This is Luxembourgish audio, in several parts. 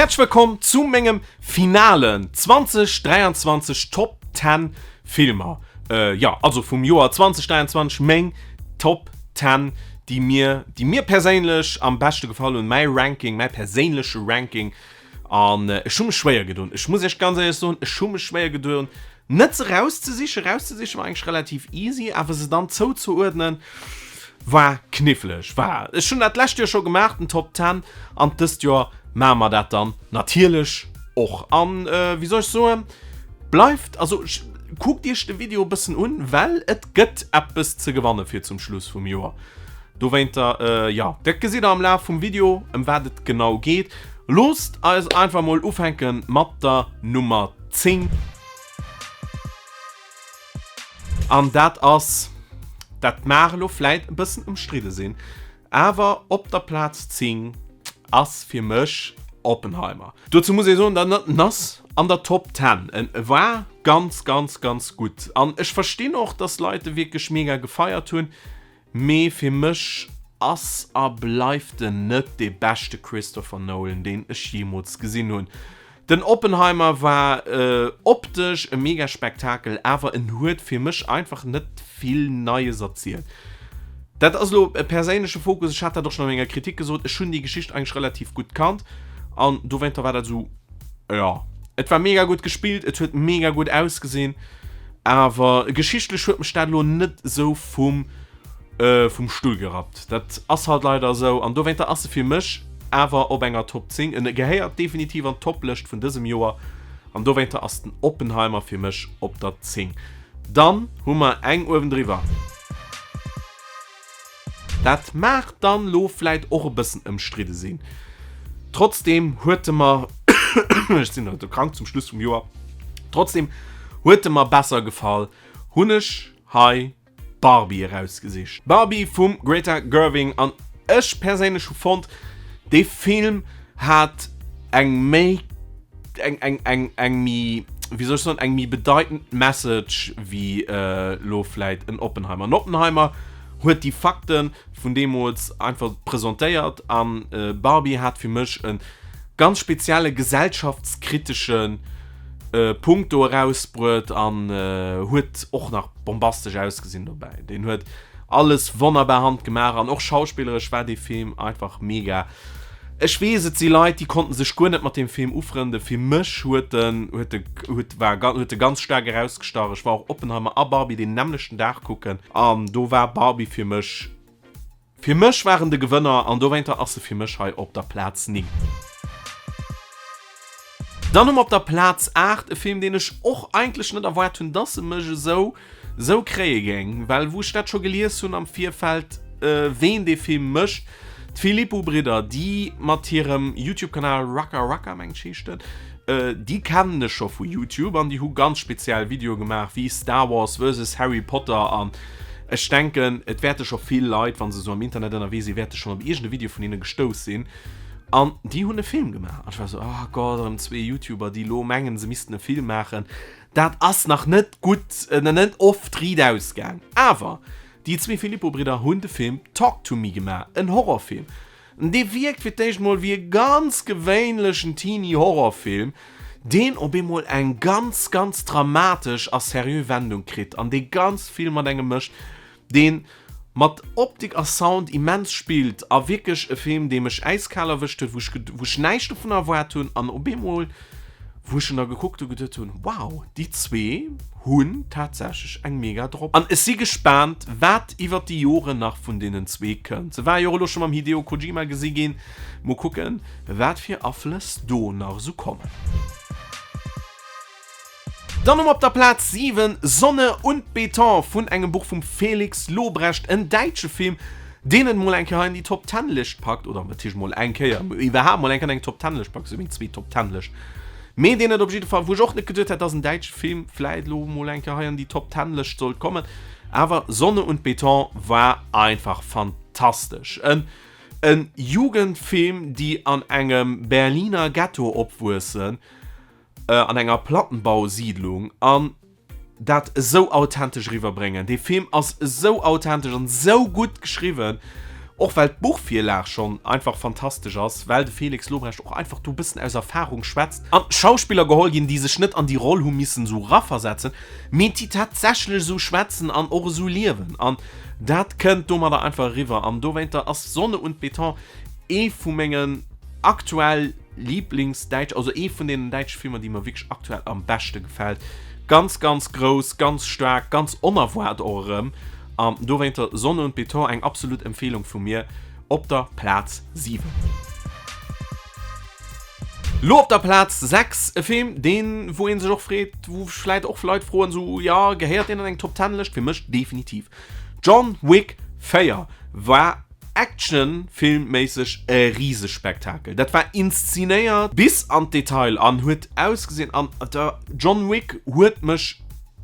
Häerzlech wëllkomm zu mengem finalen 2023 Top 10 Filmer. Jo, also vum Joer 2023 meng Top 10, déi mir, déi mir perséinlech am beschte gefall hunn, mäi Ranking, mäi perséinleche Ranking. An ech hu mech schwéier gedoen, ech muss iech ganz éierlech soen, ech hu mech schwéier gedoen, net se rauszesichen. Rauszesichen war eigentlech relativ easy, awer se dann zouzeuerdnen war kniffleg. War, ech hunn dat d'lescht Joer scho gemaach, den Top 10, an dëst Joer maache mer dat dann natierlech och. An wéi soll ech soen, bleift, also kuckt iech de Video e bëssen un, well et gëtt eppes ze gewanne fir zum Schluss vum Joer. Dowéinter, jo, dat gesitt der am Laf vum Video, ëm wat et genau geet. Loosst eis einfach mol ufänke mat der Nummer 10. An dat ass, dat mag elo vläit e bëssen ëmstridde sinn, awer op der Plaz 10 ass fir mech Oppenheimer. Dozou muss ee soen, dat en ass an der Top 10. En war ganz, ganz, ganz gutt. An ech verstinn och, dass Leit e wierklech mega gefeiert hunn. Mee fir mech ass a bleift en net dee beschte Christopher Nolan, deen ech jeemools gesinn hunn. Den Oppenheimer war optesch e mega Spektakel, awer en huet fir mech einfach net vill Neies erzielt. Dat ass elo e perséinleche Fokus, ech hat dat och schonn a menger Kritik gesot, ech hunn déi Geschicht eigentlech relativ gutt kannt an dowéinter war dat esou, jo, et war mega gutt gespillt, et huet mega gutt ausgesinn. Awer geschichtlech huet mech dat elo net esou vum vum Stull gerappt. Dat ass halt leider esou an dowéinter ass e fir mech awer op enger Top 10. En gehéiert definitiv an d'Toplëscht vun dësem Joer an dowéinter ass den Oppenheimer fir mech op der 10. Dann hu mer eng uewendriwwer. Dat mag dann lo vläit och e bëssen ëmstridde sinn. Trotzdem huet e mer, ech sinn haut krank zum Schluss vum Joer, trotzdem huet e mer besser gefall, hunn ech hei Barbie erausgesicht. Barbie vum Greta Gerwing an ech perséinlech hu fonnt, dee Film hat eng méi, eng, eng, eng, eng méi, wéi soll ech soen, eng méi bedeitend Message wéi lo vläit en Oppenheimer. En Oppenheimer huet déi Fakte vun deemools einfach presentéiert an Barbie hat fir mech e ganz spezielle gesellschaftskritesche Punkt do erausbruet an huet och nach bombastesch ausgesinn dobäi. Deen huet alles wonnerbar handgemaach an och schauspilleresch war dee Film einfach mega. Ech weess, et si Leit, déi konnten sech guer net mat deem Film ufrënden. Fir mech huet en, huet de, huet, war, huet e ganz staark erausgestach. Ech war och Oppenheimer a Barbie deen nämmlechten Dag kucken an do war Barbie fir mech, fir mech war en de Gewënner an dowéinter ass e fir mech hei op der Plaz 9. Dann hu mer op der Plaz 8 e Film, deen ech och eigentlech net erwaart hunn, dass e mech esou esou kréie géing, well wou ech dat scho gelies hunn am Virfeld, ween dee Film mécht, d'Philippou-Bridder, déi mat hirem YouTube-Kanal Racka Racka, mengt ech heescht en, déi kennen ech scho vu YouTube an déi hu ganz speziell Videoe gemaach wéi Star Wars versus Harry Potter an ech denken, et wäerte scho vill Leit, wa se esou am Internet ënnerwee sinn, wäerte schonn op iergend e Video vun hinne gestouss sinn. An déi hunn e Film gemaach. An ech war esou, oh Gott, erëm zwee YouTuber, déi elo mengen, se missten e Film maachen. Dat ass nach net gutt, net oft riit ausgaang. Awer déi zwee Philippou-Bridder hunn de Film Talk to Me gemaach, en Horrorfilm. Dee wierkt fir d'éischt mol wéi e ganz gewéinlechen Teenie-Horrorfilm, deen op eemol eng ganz, ganz dramatesch a seriö Wendung kritt an dee ganz vill mat engem mécht, deen mat Optik a Sound immens spillt a wierklech e Film dee mech äiskal erwëscht huet, wou ech wou ech näischt dovun erwaart hunn an op eemol wou ech en da gekuckt hu geduet hunn, wow déi zwee hunn tatsächlech eng mega drop an ech si gespaant wat iwwert déi Joren nach vun deenen zwee kënnt. Se war jo och elo scho mam Hideo Kojima gesi ginn, mol kucken wat fir Aflëss do nach esou kommen. Dann hu mer op der Plaz 7 Sonne und Beton vun engem Buch vum Felix Lobrecht, en däitsche Film, deen et mol eng Kéier hei an déi Top Ten Lëscht packt, oder natierlech mol eng Kéier, iwwerhaapt mol eng Kéier an eng Top Ten Lëscht packt, esou meng zweet Top Ten Lëscht, mee deen et op jidde Fall, wou ech och net geduet hätt, dass en däitsche Film vläit elo mol eng Kéier hei an déi Top Ten Lëscht sollt kommen. Awer Sonne und Beton war einfach fantastesch. En e Jugendfilm, déi an engem Berliner Ghetto opwuessen, an enger Plattenbausiedlung an dat esou authentesch eriwwerbréngen. Dee Film ass esou authentesch an esou gutt geschriwwen. Och well d'Buchvirlag schonn einfach fantastesch ass, well de Felix Lobrecht och einfach do e bëssen aus Erfarung schwätzt an Schauspiller geholl ginn, déi sech net an déi Roll hu missen esou raversetzen, mee déi tatsächlech esou schwätzen an och esou liewen. An dat kënnt domadder einfach eriwwer. An dowéinter ass Sonne und Beton ee vu mengen aktuell Lieblingsdäitsch, also ee vun deenen däitsche Filmer, déi mer wierklech aktuell am beschte gefält. Ganz, ganz grouss, ganz staark, ganz onerwaart och erëm. An dowéinter Sonne und Beton eng absolut Empfehlung vu mir op der Plaz 7. Lo op der Plaz 6 e Film, deen wou een sech och freet, wou vläit och Leit froen sou, jo gehéiert deen an eng Top 10 Lëscht? Fir mech definitiv. John Wick 4 war Action-Film-méisseg e Risespektakel. Dat war inszenéiert bis an d'Detail an huet ausgesinn an der John Wick huet mech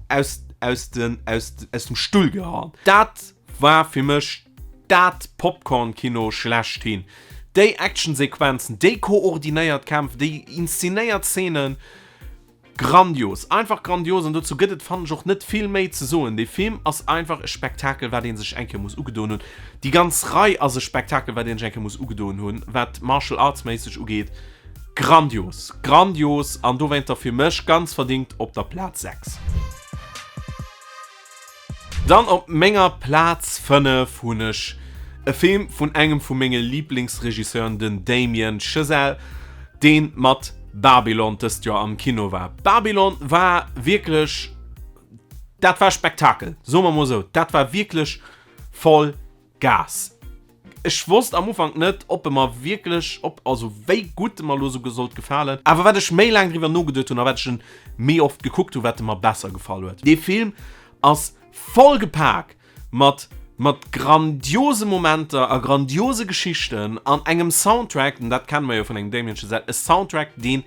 aus, aus, den, aus, aus dem Stull gehauen. Dat war fir mech dat Popcorn-Kino schlechthin. Déi Action-Sequenzen, déi koordinéiert Kämpf, déi inszenéiert Szenen, grandios, einfach grandios. An dozou gëtt et, fannen ech, och net vill méi ze soen. Dee Film ass einfach e Spektakel, wat ee sech eng Kéier muss ugedoen hunn. Déi ganz Rei ass e Spektakel, wat ee sech eng Kéier muss ugedoen hunn, wat Martial Arts méisseg ugeet. Grandios, grandios an dowéinter fir mech ganz verdingt op der Plaz 6. Dann op menger Plaz 5 hunn ech e Film vun engem vu menge Liblingsregisseuren, den Damien Chazelle, deen mat Babylon dëst Joer am Kino war. Babylon war wierklech, dat war Spektakel, soe mer mol esou, dat war wierklech voll Gas. Ech wosst am Ufank net, ob e mer wierklech, ob, also wéi gutt e mer elo esou sollt gefalen. Awer wat ech méi laang driwwer nogeduet hunn a wat ech en méi oft gekuckt hunn, wat e mer besser gefall huet. Dee Film ass voll gepak mat, mat grandiose Momenter a grandiose Geschichten an engem Soundtrack, an dat kenne mer jo vun engem Damien Chazelle, e Soundtrack, deen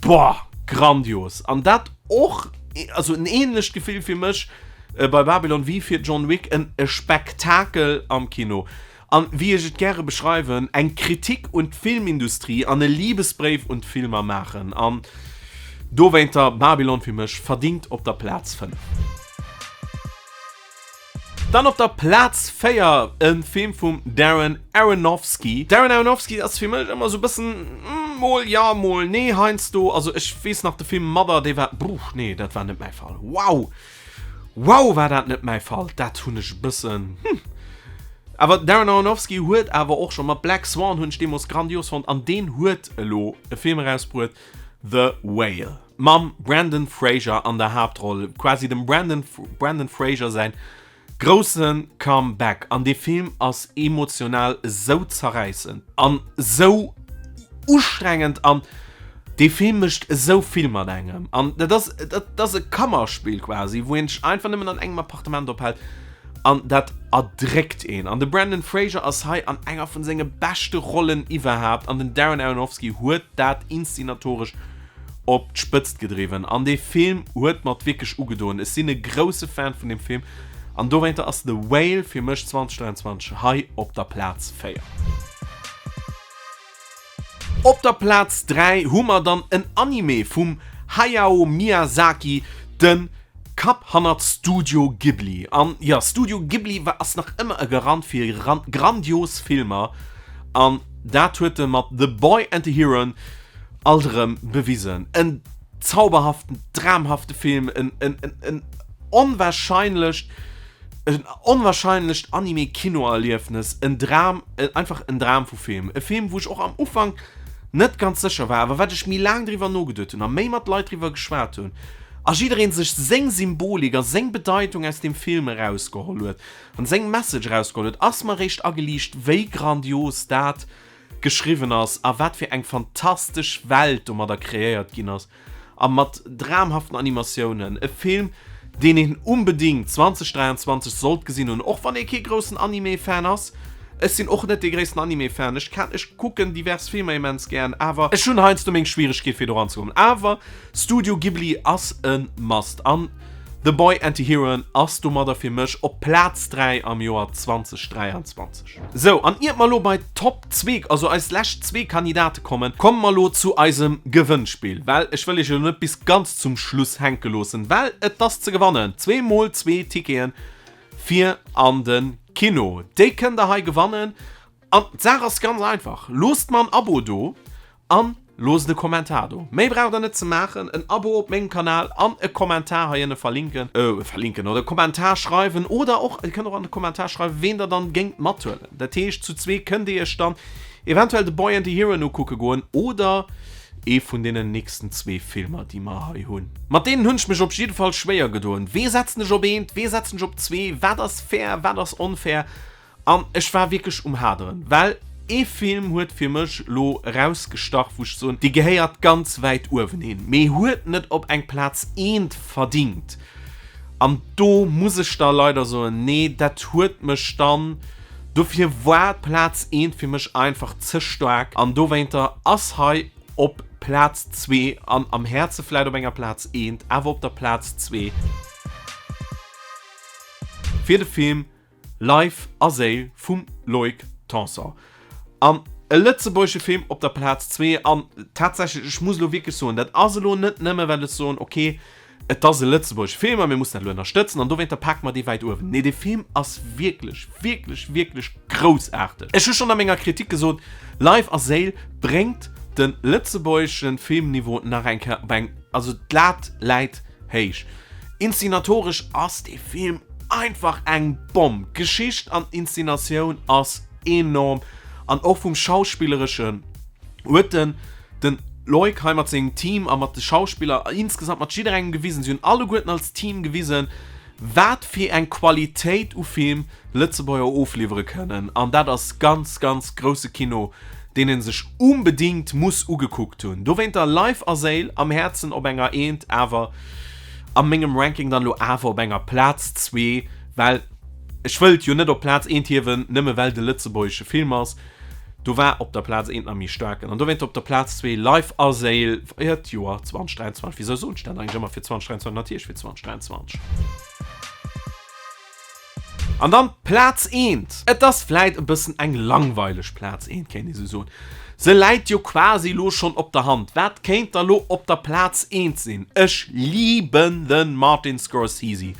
Boah, grandios! An dat och, also en ähnlecht Gefill fir mech bei Babylon wéi fir John Wick, en e Spektakel am Kino. An wéi ech et gäre beschreiwen, eng Kritik un d'Filmindustrie an e Libesbréif un d'Filmer maachen. An dowéinter Babylon fir mech verdingt op der Plaz 5. Dann op der Plaz 4 e Film vum Darren Aronofsky. Darren Aronofsky ass fir mech ëmmer sou bëssen mol ja mol nee heiansdo. Also ech weess nach de Film Mother dee war, buch nee dat war net mäi Fall. Wow! Wow war dat net mäi Fall. Dat hunn ech e bëssen hm. Awer Darren Aronofsky huet awer och scho mat Black Swan hunn ech deemools grandios fonnt an deen huet elo e Film erausbruet The Whale mam Brendan Fraser an der Haaptroll, quasi dem Brendan Brendan Fraser säin grousse Comeback an dee Film ass emotional esou zerräissend an esou ustrengend an dee Film mécht esou vill mat engem an dat ass dat ass e Kammerspill quasi wou een sech einfach nëmmen an engem Appartement ophält An dat erdréckt een. An de Brendan Fraser ass hei an enger vun senge beschte Rollen iwwerhaapt an den Darren Aronofsky huet dat inszenatoresch op d'Spëtzt gedriwwen. An dee Film huet mer et wierklech ugedoen. Ech sinn e grousse Fan vun deem Film an dowéinter ass The Whale fir mech 2023 hei op der Plaz 4. Op der Plaz 3 hu mer dann en Anime vum Hayao Miyazaki, de Kapp hannert Studio Ghibli. An jo, Studio Ghibli war ass nach ëmmer e Garant fir grandios Filmer an dat huet e mat The Boy and the Heron alt erëm bewisen. En zauberhaften, dramhafte Film, en en en onwahrscheinlecht En onwahrscheinlecht Anime-Kino-Erliefnes, en Dram, einfach en Dram vu Film. E Film, wou ech och am Ufank net ganz sécher war, awer wat ech méi laang driwwer nogeduet hunn a méi mat Leit driwwer geschwat hunn a jiddereen sech seng Symbolik a seng Bedeitung aus deem Film erausgeholl huet an seng Message erausgeholl huet, ass mer réischt ageliicht, wéi grandios dat geschriwwen ass a wat fir eng fantastesch Welt domadder kreéiert ginn ass. A mat dramhaften Animatiounen. E Film, deen een unbedingt 2023 sollt gesinn hunn, och wann ee kee groussen Anime-Fan ass. Ech sinn och net dee gréissten Anime-Fan. Ech kann, ech kucken divers Filmer immens gären, awer ech hunn heiansdo meng Schwieregkeet fir doran ze kommen. Awer Studio Ghibli ass e Must an The Boy and the Heron ass domadder fir mech op Plaz 3 am Joer 2023. Sou, an iert mer elo bei d'Top zwee, also eis lescht zwee Kandidate kommen, komme mer elo zu eisem Gewënnspill, well ech wëll iech elo net bis ganz zum Schluss hänke loossen, well et ass ze gewannen, zweemol zwee Ticketen fir an de. Kino. Déi kënnt der hei gewannen. An d'Saach ass ganz einfach, Loosst mer en Abo do an loosst e Kommentar do. Méi braucht der net ze maachen, en Abo op mengem Kanal an e Kommentar hei ënne verlinken, verlinken oder e Kommentar schreiwen oder och, dir kënnt och an de Kommentar schreiwen, ween der dann géingt mathuelen. Dat heescht, zu zwee kënnt dir iech dann eventuell The Boy and the Heron ukucke goen oder ee vun deenen nächsten zwee Filmer, déi mer hei hunn. Mat deenen hunn ech mech op jidde Fall schwéier gedoen. Wee setzen ech op eent, wee setzen ech op zwee, wat ass fair, wat ass onfair? An ech war wierklech um Haderen, well ee Film huet fir mech lo erausgestach, wou ech soen, dee gehéiert ganz wäit uewen hin, mee huet net op eng Plaz eent verdingt. An do muss ech da leider soen, nee, dat huet mech dann, dofir war d'Plaz eent fir mech einfach ze staark an dowéinter ass hei op Plaz zwee an am Häerze vläit op enger Plaz eent, awer op der Plaz zwee fir de Film Leif a Séil vum Loïc Tanson an e lëtzebuergesche Film op der Plaz zwee. An tatsächlech, ech muss elo wierklech soen, dat ass elo net nëmme well ech soen, okay, et ass e lëtzebuergesche Film a mir mussen dat elo ënnerstëtzen an dowéinter pake mer dee wäit uewen. Nee, dee Film ass wierklech, wierklech, wierklech groussaarteg. Ech hu schonn a menger Kritik gesot, Leif a Séil bréngt de lëtzebuergesche Filmniveau nach eng Kéier op eng, also d'Lat läit héich. Inszenatoresch ass dee Film einfach eng Bomm. D'Geschicht an d'Inszenatioun ass enorm an och vum Schauspillereschen huet den den Loïc hei mat sengem Team a mat de Schauspiller insgesamt mat jidderengem gewisen, si hunn alleguerten als Team gewisen, wat fir eng Qualitéit u Film Lëtzebuerger ofliwwere kënnen an dat ass ganz ganz grousse Kino, deen een sech unbedingt muss ugekuckt hunn. Dowéinter Leif a Séil am Häerzen op enger Eent, awer a mengem Ranking dann elo awer op enger Plaz zwee, well ech wëllt jo net op Plaz eent hiewen, nëmme well et e lëtzebuergesche Film ass. Do war op der Plaz eent nach méi staarken an dowéinter op der Plaz zwee Leif a Séil fir d'Joer 2023. Wisou soen ech dat eigentlech ëmmer fir 2023? Natierlech fir 2023. An dann d'Plaz eent. Et ass vläit e bëssen eng langweileg Plaz eent, kéint ee sou soen. Se läit jo quasi lo schonn op der Hand. Wat kéint da lo op der Plaz eent sinn? Ech liben de Martin Scorsese.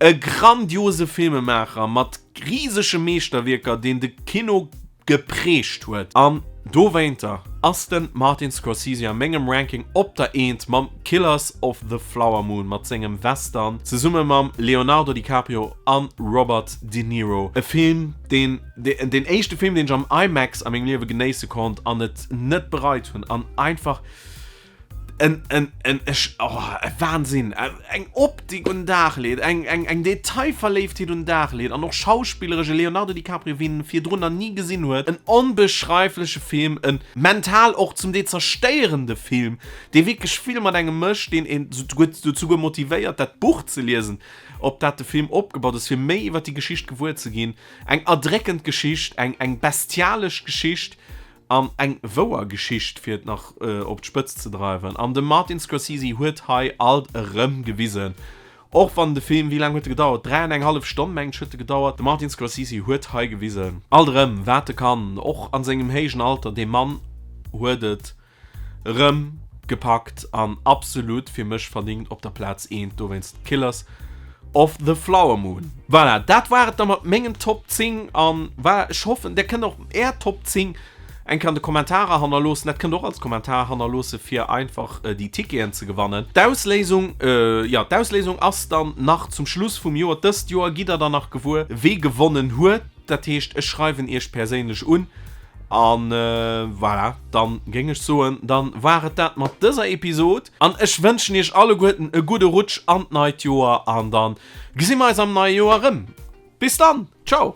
E grandiose Filmemaacher mat risege Meeschterwierker, deen de Kino geprägt huet. An dowéinter ass de Martin Scorsese a mengem Ranking op der Eent mam Killers of the Flower Moon mat sengem Western zesumme mam Leonardo DiCaprio a Robert De Niro. E Film deen, deen éischte Film deen ech am IMAX a mengem Liewe genéisse konnt an et net bereit hunn an einfach En, en, en, ech, oh, e Wahnsinn! Eng Optik un den Dag leet, eng, eng, eng Detailverléiftheet un den Dag leet an och schauspilleresch e Leonardo DiCaprio, wéi een en virdrun nach ni gesinn huet. En onbeschreifleche Film, en mental och zum Deel zerstéierende Film, dee wierklech vill mat engem mécht, deen een souguer dozou motivéiert, dat Buch ze liesen, op dat de Film opgebaut ass, fir méi iwwer déi Geschicht gewuer ze ginn. Eng erdréckend Geschicht, eng, eng bestialesch Geschicht. An eng wouer Geschicht, fir et nach op d'Spëtzt ze dreiwen. An de Martin Scorsese huet hei alt erëm gewisen, och wann de Film, wéi laang huet e gedauert, 3 an eng hallef Stonn, mengen ech, huet e gedauert, de Martin Scorsese huet hei gewisen, alt erëm, wat e kann, och a sengem héijen Alter, dee Mann huet et Rëm gepackt an absolut fir mech verdingt op der Plaz eent, dowéinst Killers of the Flower Moon. Voilà, dat war et da mat mengen Top 10 an voilà, ech hoffen der kënnt och är Top 10 eng Kéier an de Kommentarer hannerloossen. Dat kënnt och als Kommentar hannerloosse fir einfach déi Ticketen ze gewannen. D'Ausléisung, jo d'Ausléisung ass dann nach zum Schluss vum Joer. Dëst Joer gitt der dann nach gewuer wee gewonnen huet. Dat heescht ech schreiwen iech perséinlech un an voilà, dann géing ech soen, dann war et dat mat dëser Episod an ech wënschen iech alleguerten e gudde Rutsch an d'neit Joer an dann gesi mer eis am neie Joer erëm. Bis dann, ciao!